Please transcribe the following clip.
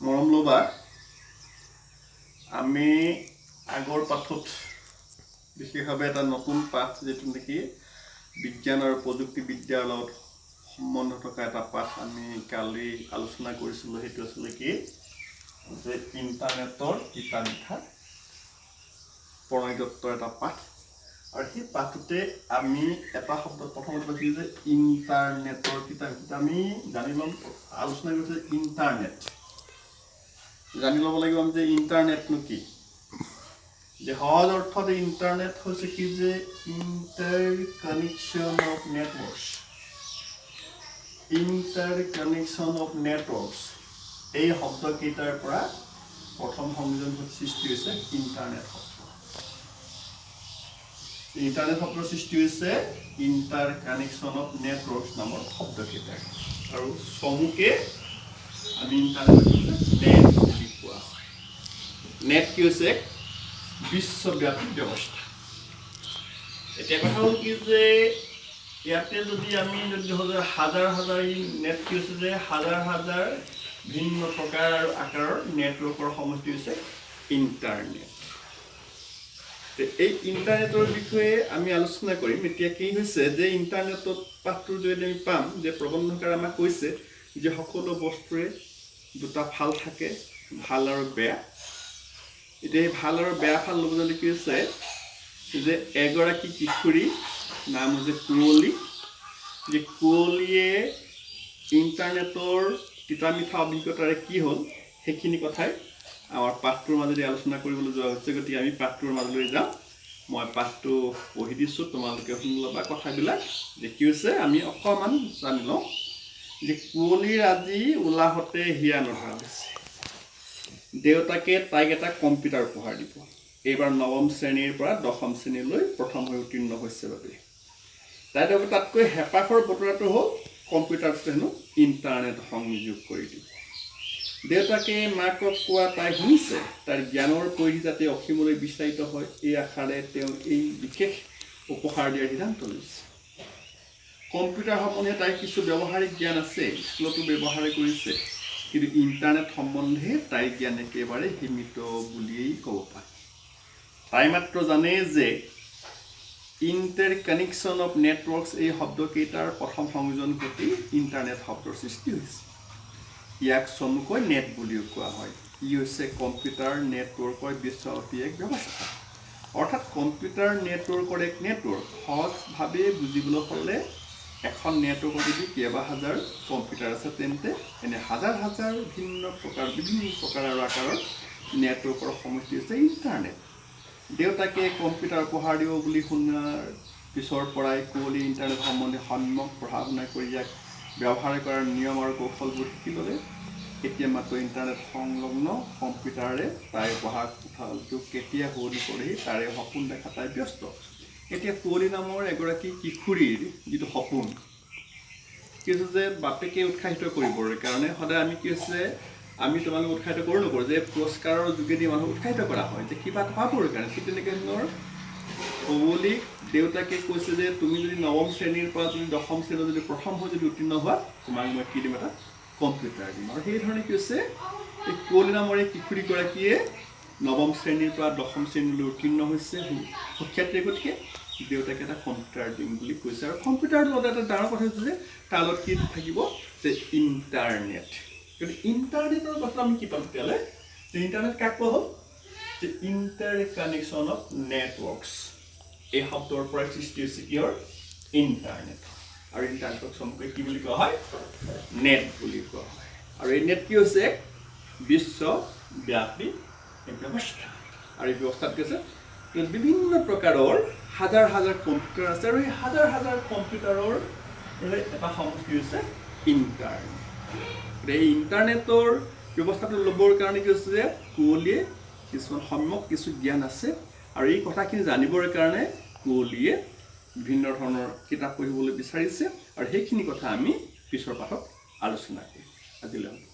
মৰম ল'বা। আমি আগৰ পাঠত বিশেষভাৱে এটা নতুন পাঠ, যিটো নেকি বিজ্ঞান আৰু প্ৰযুক্তিবিদ্যাৰ লগত সম্বন্ধ থকা এটা পাঠ আমি কালি আলোচনা কৰিছিলোঁ। সেইটো আছিলে কি যে ইণ্টাৰনেটৰ তিতা মিঠা, প্ৰণয় দত্তৰ এটা পাঠ। আৰু সেই পাঠটোতে আমি এটা শব্দ প্ৰথমতে পাইছিলোঁ যে ইণ্টাৰনেটৰ তিতা মিঠা। আমি জানি ল'ম, আলোচনা কৰিছোঁ ইণ্টাৰনেট, জানি ল'ব লাগিব আমি যে ইণ্টাৰনেটনো কি। যে সহজ অৰ্থত ইণ্টাৰনেট হৈছে কি যে interconnection of networks, interconnection of networks, এই শব্দকেইটাৰ পৰা প্ৰথম সংযোজন সৃষ্টি হৈছে ইণ্টাৰনেট শব্দ। ইণ্টাৰনেট শব্দৰ সৃষ্টি হৈছে ইণ্টাৰ কানেকশ্যন অফ নেটৱৰ্কছ নামৰ শব্দকেইটাৰ, আৰু চমুকে আমি ইণ্টাৰনেট নেট বুলি কোৱা হয়। নেট কি হৈছে? এক বিশ্বব্যাপী ব্যৱস্থা। এতিয়া কথা হ'ল কি যে ইয়াতে যদি আমি যদি ধৰোঁ যে হাজাৰ হাজাৰ, এই নেট কি হৈছে যে হাজাৰ হাজাৰ ভিন্ন প্ৰকাৰ আৰু আকাৰৰ নেটৱৰ্কৰ সমষ্টি হৈছে ইণ্টাৰনেট। এই ইণ্টাৰনেটৰ বিষয়ে আমি আলোচনা কৰিম। এতিয়া কি হৈছে যে ইণ্টাৰনেটত পাঠটোৰ জৰিয়তে আমি পাম যে প্ৰবন্ধকাৰে আমাক কৈছে যে সকলো বস্তুৰে দুটা ফাল থাকে, ভাল আৰু বেয়া। এতিয়া এই ভাল আৰু বেয়া ফাল ল'ব যাওঁতে কি হৈছে যে এগৰাকী কিশোৰী, নাম হৈছে কুঁৱলী, যে কুঁৱলীয়ে ইণ্টাৰনেটৰ তিতা মিঠা অভিজ্ঞতাৰে কি হ'ল, সেইখিনি কথাই আমাৰ পাঠটোৰ মাজেদি আলোচনা কৰিবলৈ যোৱা হৈছে। গতিকে আমি পাঠটোৰ মাজলৈ যাম। মই পাঠটো পঢ়ি দিছোঁ, তোমালোকে শুনি ল'বা কথাবিলাক যে কি হৈছে। আমি অকণমান জানি লওঁ যে কুঁৱলীৰ আজি উলাহতে হিয়া নধৰা হৈছে। দেউতাকে তাইক এটা কম্পিউটাৰ উপহাৰ দিব, এইবাৰ নৱম শ্ৰেণীৰ পৰা দশম শ্ৰেণীলৈ প্ৰথম হৈ উত্তীৰ্ণ হৈছে বাবে। তাই তাতকৈ হেঁপাহৰ বতৰাটো হ'ল কম্পিউটাৰটো হেনো ইণ্টাৰনেট সংযোগ কৰি দিব। দেউতাকে মাকক কোৱা তাই শুনিছে। তাইৰ জ্ঞানৰ পৰিধি যাতে অসীমলৈ বিস্তাৰিত হয়, এই আশাৰে তেওঁ এই বিশেষ উপহাৰ দিয়াৰ সিদ্ধান্ত লৈছে। কম্পিউটাৰ সম্বন্ধে তাইৰ কিছু ব্যৱহাৰিক জ্ঞান আছে, স্কুলতো ব্যৱহাৰ কৰিছে, কিন্তু ইণ্টাৰনেট সম্বন্ধে তাইৰ জ্ঞান একেবাৰে সীমিত বুলিয়েই ক'ব পাৰি। তাই মাত্ৰ জানে যে ইণ্টাৰ কানেকশ্যন অফ নেটৱৰ্কছ এই শব্দকেইটাৰ প্ৰথম সংযোজন ঘটি ইণ্টাৰনেট শব্দৰ সৃষ্টি হৈছে। ইয়াক চমুকৈ নেট বুলিও কোৱা হয়। ই হৈছে কম্পিউটাৰ নেটৱৰ্কৰ বিশ্বব্যাপী এক ব্যৱস্থা, অৰ্থাৎ কম্পিউটাৰ নেটৱৰ্কৰ এক নেটৱৰ্ক। সহজভাৱে বুজিবলৈ হ'লে এখন নেটৱৰ্কত যদি কেইবা হাজাৰ কম্পিউটাৰ আছে, তেন্তে এনে হাজাৰ হাজাৰ ভিন্ন প্ৰকাৰ, বিভিন্ন প্ৰকাৰ আৰু আকাৰৰ নেটৱৰ্কৰ সমষ্টি হৈছে ইণ্টাৰনেট। দেউতাকে কম্পিউটাৰ উপহাৰ দিব বুলি শুনাৰ পিছৰ পৰাই কুঁৱলী ইণ্টাৰনেট সম্বন্ধে সম্যক পঢ়া শুনা কৰি ইয়াক ব্যৱহাৰ কৰাৰ নিয়ম আৰু কৌশলবোৰ শিকি ল'লে। এতিয়া মাত্ৰ ইণ্টাৰনেট সংলগ্ন কম্পিউটাৰে তাইৰ পঢ়া কোঠালটো কেতিয়া শুৱনি কৰেহি, তাৰে সপোন দেখা তাই ব্যস্ত। এতিয়া কুঁৱলী নামৰ এগৰাকী কিশোৰীৰ যিটো সপোন কি হৈছে যে বাপেকে উৎসাহিত কৰিবৰ কাৰণে সদায় আমি কি হৈছে, আমি তোমালোক উৎসাহিত কৰোঁ নকৰোঁ যে পুৰস্কাৰৰ যোগেদি মানুহক উৎসাহিত কৰা হয় যে কিবা এটা পাবৰ কাৰণে। ঠিক তেনেকৈ ধৰণৰ কুঁৱলীক দেউতাকে কৈছে যে তুমি যদি নৱম শ্ৰেণীৰ পৰা যদি দশম শ্ৰেণীত যদি প্ৰথম হৈ যদি উত্তীৰ্ণ হোৱা, তোমাক মই কি দিম? এটা কম্পিউটাৰ দিম। আৰু সেইধৰণে কি হৈছে, এই কুঁৱলী নামৰ এই কিশোৰীগৰাকীয়ে নৱম শ্ৰেণীৰ পৰা দশম শ্ৰেণীলৈ উত্তীৰ্ণ হৈছে সুখ্যাতিৰে। গতিকে দেউতাকে এটা কম্পিউটাৰ দিম বুলি কৈছে। আৰু কম্পিউটাৰৰ লগত এটা ডাঙৰ কথা হৈছে যে তাৰ লগত কি থাকিব যে ইণ্টাৰনেট। কিন্তু ইণ্টাৰনেটৰ কথা আমি কি পাম তেতিয়াহ'লে যে ইণ্টাৰনেট কাক কোৱা হ'ল যে ইণ্টাৰ কানেকশ্যন অফ নেটৱৰ্কছ, এই শব্দৰ পৰাই সৃষ্টি হৈছে কিহৰ? ইণ্টাৰনেট। আৰু ইণ্টাৰনেটক চমুকৈ কি বুলি কোৱা হয়? নেট বুলি কোৱা হয়। আৰু এই নেট কি হৈছে? এক বিশ্বব্যাপী এক ব্যৱস্থা। আৰু এই ব্যৱস্থাত কি হৈছে? বিভিন্ন প্ৰকাৰৰ হাজাৰ হাজাৰ কম্পিউটাৰ আছে, আৰু এই হাজাৰ হাজাৰ কম্পিউটাৰৰ এটা সমষ্টি হৈছে ইণ্টাৰনেট। এই ইণ্টাৰনেটৰ ব্যৱস্থাটো ল'বৰ কাৰণে কি হৈছে যে কুঁৱলীয়ে কিছুমান সম্যক কিছু জ্ঞান আছে, আৰু এই কথাখিনি জানিবৰ কাৰণে কুঁৱলীয়ে বিভিন্ন ধৰণৰ কিতাপ পঢ়িবলৈ বিচাৰিছে। আৰু সেইখিনি কথা আমি পিছৰ পাঠত আলোচনা কৰিম। আজিলৈ হ'ব।